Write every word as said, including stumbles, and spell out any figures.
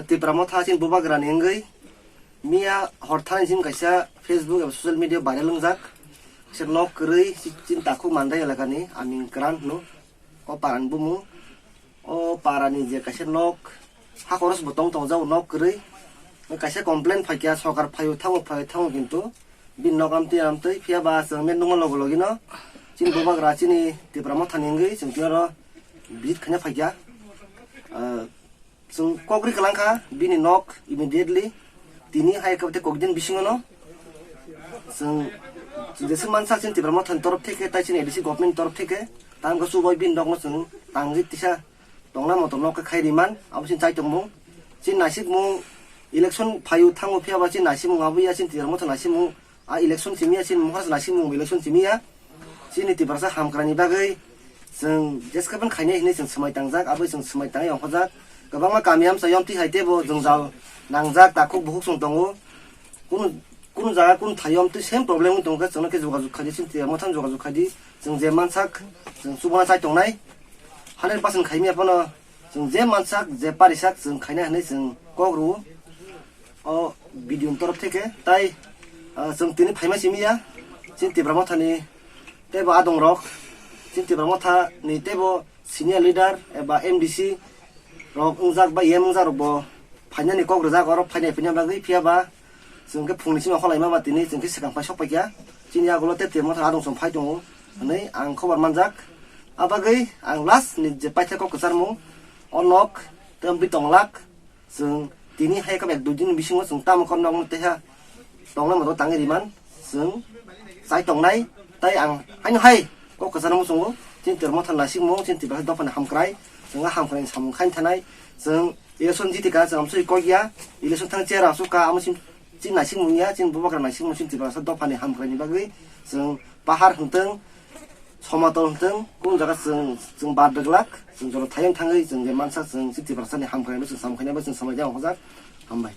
Tipra Motha chini bubagrani wngwi miya hor thani chini kaisa Facebook eba social media viral wngjak. Kaisa nok kwrwi chi-, chini takhuk Mandai elakani Amin Grant hwno. O parani bumung. O parani je kaisa nok, ha koros bo tong tongjak o nok kwrwi. Kaisa complain phaikha, sokar phaio thango, phaio thango, kintu bini nok amtwi amtwi phiya ba chwng met nukma logo logino chini bubagra chini Tipra Mothani wngwi chwng tini oro visit khaina phaikha. Ah, chwng kok ri kwlangkha bini nok immediately tini hai khe tei kokdin bisingo no chwng, chwng jesa mansak chini Tipra Mothani torof theke tai chini A D C government torof theke tamo khe chubai bini nokno chwng tangwi tisa tongna motom nok khe khai riman abo chini chai tongmung. Chini naisikmung election phaio thango phiya ba chini naisikmung abo ya chini Tipra Motha naisikmung. A election simi ya, chini mohor naisikmung election simi ya. Chini Tiprasa hamkrani bagwi chwng jeskapan khainai hinwi chwng swmai tangjak, abo chwng swmai tangwi ongkhorjak. Kwbangma kami amsa yomti hai tebo jwngjal nangjak, takhuk bukhuk chwng tongo. Kunu, kunu jaga kunu thai yomti same problem wng tongkhe chwngno khe jogajog khaidi, chini Tipra Mothano jogajog khaidi. Chwng je mansak chwng chubana chai tongnai. Hundred percent khaimya phano chwng je mansak, je parisak chwng khaina hinwi chwng kok rwo. O video ni torof theke tai, ah, chwng tini phaima simi ya. Chini Tipra Mothani teibo adong rok, chini Tipra Mothani teibo senior leader eba M D C rok wngjak ba E M wngjak rok bo phainani kok rwjak, oro phainai phaina bagwi phiya ba chwng khe phungni simi okhorlaima ba tini chwng khe swkang phai sok paikha. Chini yagulo tei Tipra Motha adong chwng phai tongo hinwi ang khobor manjak. A bagwi ang last ni je paitha kok kwcharmung o nok tei bwtwi tonglak. Chwng tini hai khe ek dui din bisingo chwng tamo kok nokno teha tongnai moto tangwi riman chwng chai tongnai. Tai ang haino hai kok kwcharo muchungo chini Tipra Motha naisikmung chini Tipra dophani hamkrai chwng a hamkrai samung khain thanai chwng election jitika chwng amsoi kok ya election thang chair asuk ka amo chini naisikmung ya chini bubagra naisikmung chini Tipra dophani hamkrai ni bagwi chwng pahar hwntwng somatol hwntwng kung jaga chwng, chwng bar beglak, chwng joto thayung thangwi chwng je mansak chwng chini Tiprasani hamkrai no chwng samkhaina bai chwng samai jang hojak. Hambai.